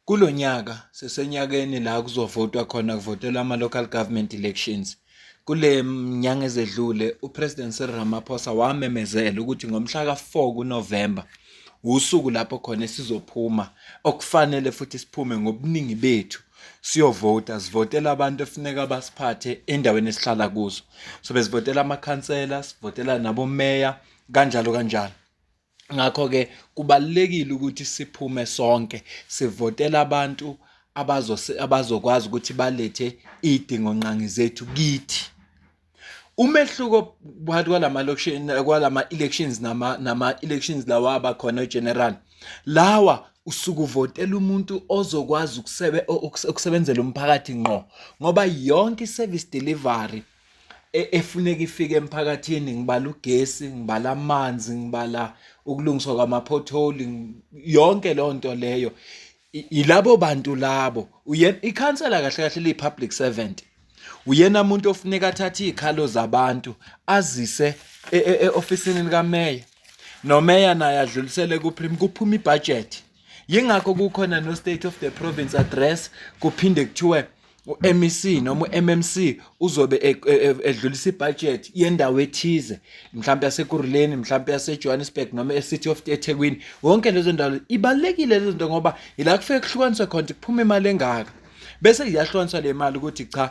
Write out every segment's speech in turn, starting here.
Kulo nyaka sisenyakeni la kuzovotwa khona kuvotelwa ama-local government elections. Kule nyanga ezedlule uPresident Cyril Ramaphosa wamemezela ukuthi ngomhla ka-4 kuNovemba usuku lapho khona esizophuma okufanele futhi siphume ngobuningi bethu siyovota sivotela abantu efuneka basiphathe endaweni esihlala kuzo. So besivotela amakhansela, sivotela nabomeya kanjalo kanjalo. Ngakho-ke kubalulekile ukuthi siphume sonke sivotela abantu abazokwazi ukuthi balethe iy'dingonqangi zethu kithi. Umehluko phakathi kwalama kwalama elections nama nama elections lawa abakhona general lawa usuke uvotela umuntu ozokwazi ukusebenzela umphakathi ngqo ngoba yonke i-service delivery E, efuneka ifike emphakathini ngibala ugesi ngibala amanzi ngibala ukulungiswa kwamaphotholi yonke leyo nto leyo yilabo bantu labo uyena ikhansela kahle kahle liyi-public servant uyena muntu ofuneka athathe iy'khalo zabantu azise e, e, e-ofisini likameya nomeya naye adlulisele kuprim kuphuma ibhajethi yingakho kukhona no-state of the province address kuphinde kuthiwe u-MEC noma u-MMC uzobe e, e, e, edlulisa ibudget yendawo ethize mhlawumbe yaseKurhuleni mhlawumbe yaseJohannesburg noma eCity of eThekwini wonke lezo ndawo ibalekile lezo zinto ngoba ila kufike kuhlukaniswe khona kuphuma imali engaka bese iyahlukaniswa le mali ukuthi cha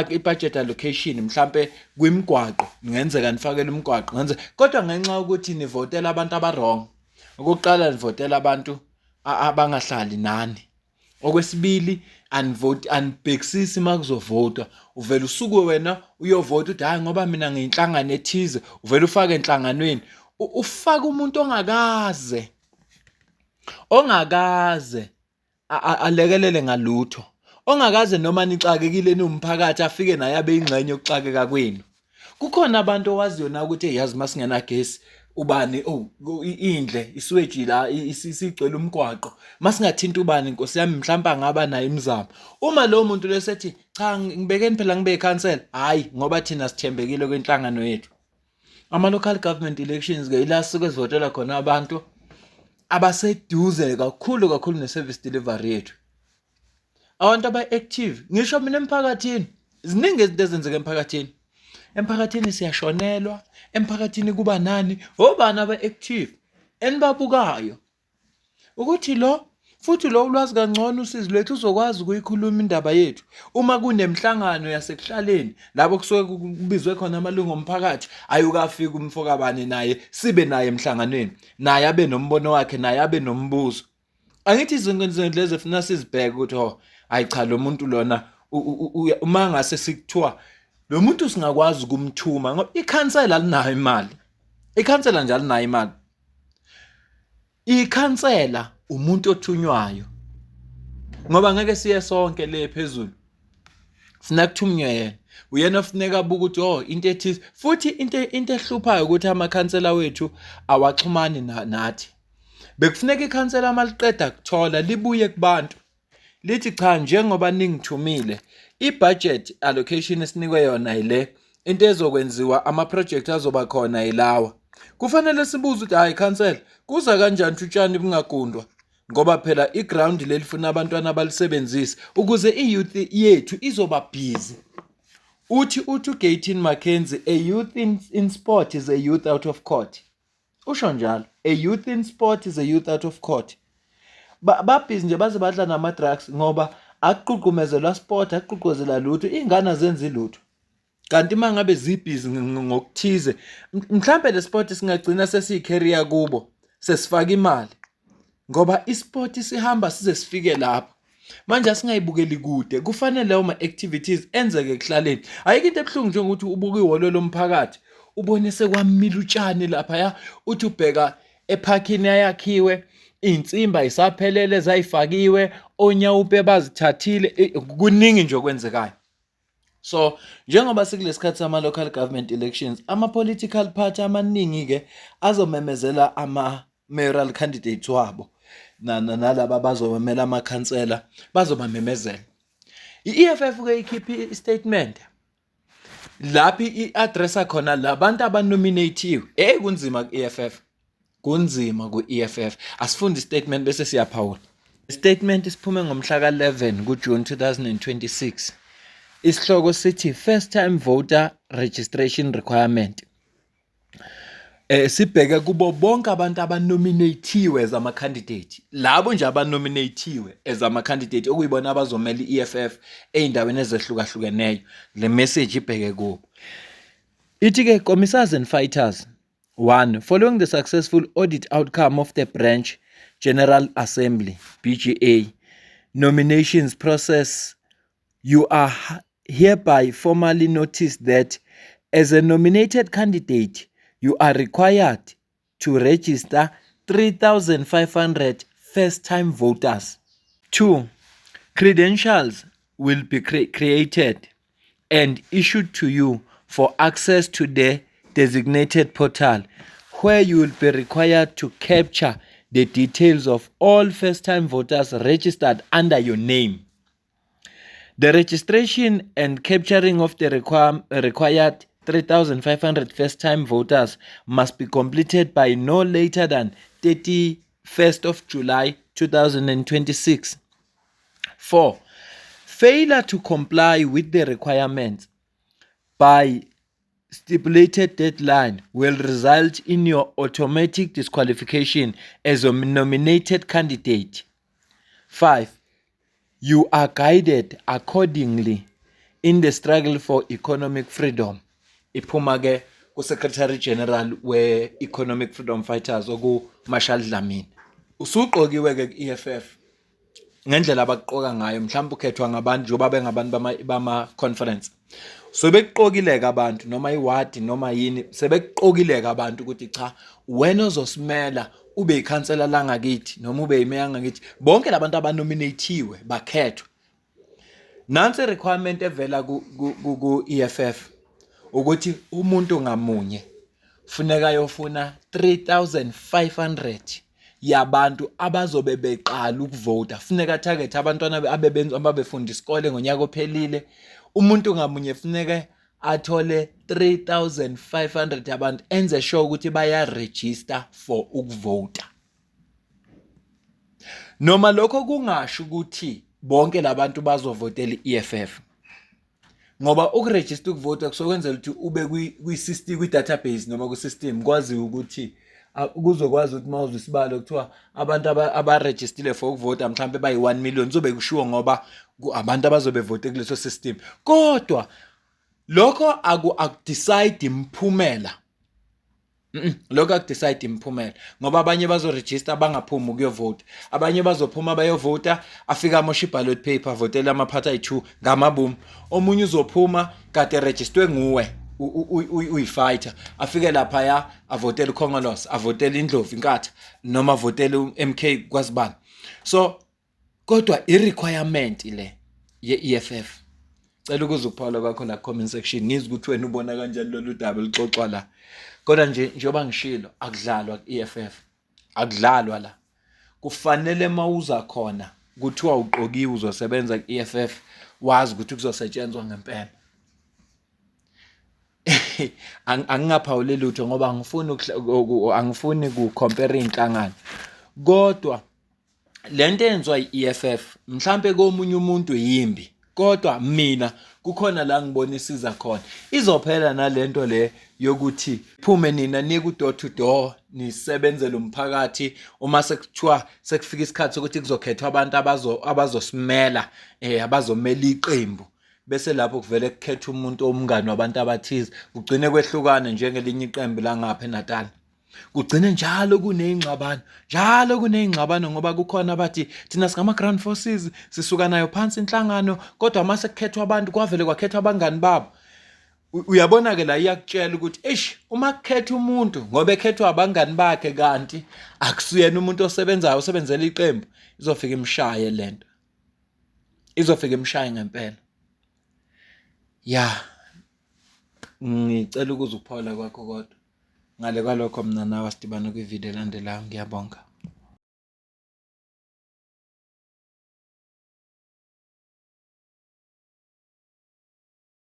i-budget allocation mhlambe kwimigwaqo ngenzeka nifakele umgwaqo ngenze kodwa ngenxa yokuthi nivotela abantu aba-wrong okokuqala nivotela abantu abangahlali nani Okwesibili anivoti anibhekisisi uma kuzovotwa uvele usuke wena uyovota uthi hhayi ngoba mina ngiyinhlangano ethize uvele ufake enhlanganweni ufake umuntu ongakaze ongakaze alekelele ngalutho ongakaze noma nixakekile niwumphakathi afike naye abe ingxenye yokuxakeka kwenu Kukhona abantu owaziyo na ukuthi yazi uma singenagesi ubani oh indle isweji la isigcwele umgwaqo masingathinta ubani nkosi yami mhlawumbe angaba nayo imizamo uma lowo muntu lesethi cha ngibekeni phela ngibe ikhansela hayi ngoba thina sithembekile kwinhlangano yethu ama-local government elections ke ila suke sivotela khona abantu abaseduze kakhulu kakhulu ne-service delivery yethu abantu aba-active ngisho mina emphakathini ziningi izinto ezenzeka emphakathini emphakathini siyashonelwa emphakathini kuba nani obani aba-active enibabukayo ukuthi lo futhi lo ulwazi kangcono usizi lwethu uzokwazi ukuyikhuluma indaba yethu uma kunemhlangano yasekuhlaleni labo kusuke kubizwe khona amalungu omphakathi ayukafika umfokabani naye sibe naye emhlanganweni naye abe nombono wakhe naye abe nombuzo Angithi izinto lezi efuna sizibheke ukuthi oh hayi cha lo muntu lona uma ngase sikuthiwa lo muntu singakwazi ukumthuma ngoba ikhansela alinayo imali ikhansela nje alinayo imali ikhansela umuntu othunywayo ngoba ngeke siye sonke le phezulu funa kuthunywe yena uyena ofuneka abuke ukuthi oh into ethize futhi into into ehluphayo ukuthi amakhansela wethu awaxhumani nathi Bekufuneka ikhansela uma liqeda kuthola libuye kubantu lithi cha njengoba ningithumile i-budget allocation esinikwe yona yile into ezokwenziwa ama-project azoba khona yilawa kufanele sibuze ukuthi hhayi khansela kuza kanjani ukuthi utshani bungagundwa ngoba phela i-ground leli funa abantwana balisebenzise ukuze i-youth yethu izoba busy uthi uthi uGayton McKenzie a youth in sport is a youth out of court Usho njalo. A youth in sport is a youth out of court. Babhizi nje baze badla nama-drugs ngoba akugqugqumezelwa sport, akugqugquzelwa lutho, iy'ngane azenzi lutho. Kanti uma ngabe zibhizi ngokuthize, mhlampe le sport singagcina sesiyi-carrier kubo, sesifaka imali. Ngoba isport sihamba size sifike lapho. Manje asingayibukeli kude, kufanele lawo ma-activities enzeke ekuhlaleni. Ayikho into ebuhlungu njengokuthi ubuke ihholo lomphakathi ubone sekwamila utshani laphaya, uthi ubheka ephakini ayakhiwe iy'nsimbi ayisaphelele zayifakiwe, onyawupe bazithathile, kuningi nje okwenzekayo. So njengoba sikulesikhathi sama local government elections, ama political party amaningi ke azomemezela ama mayoral candidates wabo nalaba abazomemela amakhansela bazobamemezela. I-EFF ke ikhiphe i-statement lapho i-addressa khona labantu abanominatiwe. Hey kunzima ku-EFF. Kunzima ku-EFF. Asifunde i-statement bese siyaphawula. Statement siphume ngomhla ka-11 kuJune 2026. Isihloko sithi First Time Voter Registration Requirement. Sibheke kubo bonke abantu abanominathiwe as ama-candidate, labo nje abanominathiwe as ama-candidate okuyibona abazomela i-EFF ey'ndaweni ezehlukahlukeneyo. Le message ibheke kubo. Ithi-ke commissars and fighters, 1. Following the successful audit outcome of the Branch General Assembly, BGA, nominations process, you are hereby formally noticed that as a nominated candidate, you are required to register 3,500 first-time voters. 2. Credentials will be created and issued to you for access to the designated portal, where you will be required to capture the details of all first-time voters registered under your name. The registration and capturing of the required 3,500 first-time voters must be completed by no later than 31st of July 2026. 4. Failure to comply with the requirements by stipulated deadline will result in your automatic disqualification as a nominated candidate. 5. You are guided accordingly in the struggle for economic freedom. Iphuma ke ku-Secretary General we-Economic Freedom Fighters oku-Marshall Dlamini. Usuqokiwe ke ku-EFF ngendlela abakuqoka ngayo, mhlawumbe ukhethwa ngabantu njengoba bengabantu bama-conference. So bekuqokile-ke abantu noma iwadi noma yini, sebekuqokile-ke abantu ukuthi cha, wena ozosimela ube yikhansela langakithi noma ube yimeya ngakithi. Bonke labantu abanominathiwe bakhethwa. Nansi requirement evela ku-EFF ukuthi umuntu ngamunye funeka ayofuna 3500 yabantu abazobe beqala ukuvota. Funeka target abantwana ababefunda isikole ngonyaka ophelile. Umuntu ngamunye funeka athole 3500 yabantu, enze sure ukuthi baya register for ukuvota. Noma lokho kungasho ukuthi bonke labantu bazovotela i-EFF, ngoba ukurejista ukuvota kusokwenzela ukuthi ube kwi-system, kwi-database noma kwi-system, kwaziwe ukuthi kuzokwazi ukuthi uma uzwa isibalo kuthiwa abantu abarejistile for ukuvota mhlawumbe bayi-1 million, kuzobe kushiwo ngoba abantu abazobe vote kuleso system. Kodwa lokho akudecide imiphumela. Lokho akudecide imiphumela, ngoba abanye bazorejista bangaphumi ukuyovota, abanye bazophuma bayovota, afika amosha i-ballot paper, avotele amaphathi ayi-2 ngamabomu. Omunye uzophuma kade rejistwe nguwe uyi-fighter, afike laphaya avotele uKhongolose, avotele iNdlovu iNkatha, noma avotele u-MK kwazibani. So kodwa i-requirement le ye-EFF. Cela ukuze ukuphawula kwakho la comment section, ngizwe ukuthi wena ubona kanjani lolu daba oluxoxwa la. Kodwa nje njengoba ngishilo, akudlalwa ku-EFF, akudlalwa la. Kufanele mawuza khona kuthiwa uqokiwe uzosebenza ku-EFF, wazi ukuthi kuzosetshenzwa ngempela. Angingaphawuli lutho ngoba angifuni ku-compare iy'nhlangano, kodwa lento eyenziwa i-EFF mhlambe komunye umuntu yimbi, kodwa mina kukhona la ngibona isiza khona. Izophela nalento le yokuthi phume nina niye ku-door to door nisebenzele umphakathi, uma sekuthiwa sekufika isikhathi sokuthi kuzokhethwa abantu abazosimela, abazomela iqembu, bese lapho kuvele kukhethwa umuntu omngani wabantu abathize, kugcine kwehlukana njengelinye iqembu langapha eNatal. Kugcine njalo kuney'ngxabano, njalo kuney'ngxabano, ngoba kukhona abathi thina singama-ground forces, sisuka nayo phansi inhlangano, kodwa uma sekukhethwa abantu kwavele kwakhethwa abangani babo. Uyabona-ke la iyakutshela ukuthi eish, uma kukhethwa umuntu ngoba ekhethwa abangani bakhe kanti akusuyena umuntu osebenzayo osebenzela iqembu, izofika imshaye lento, izofika imshaye ngempela. Ya, ngicela ukuze ukuphawula kwakho kodwa. Ngale kwalokho mina nawe sidibane kwividiyo elandelayo. Ngiyabonga.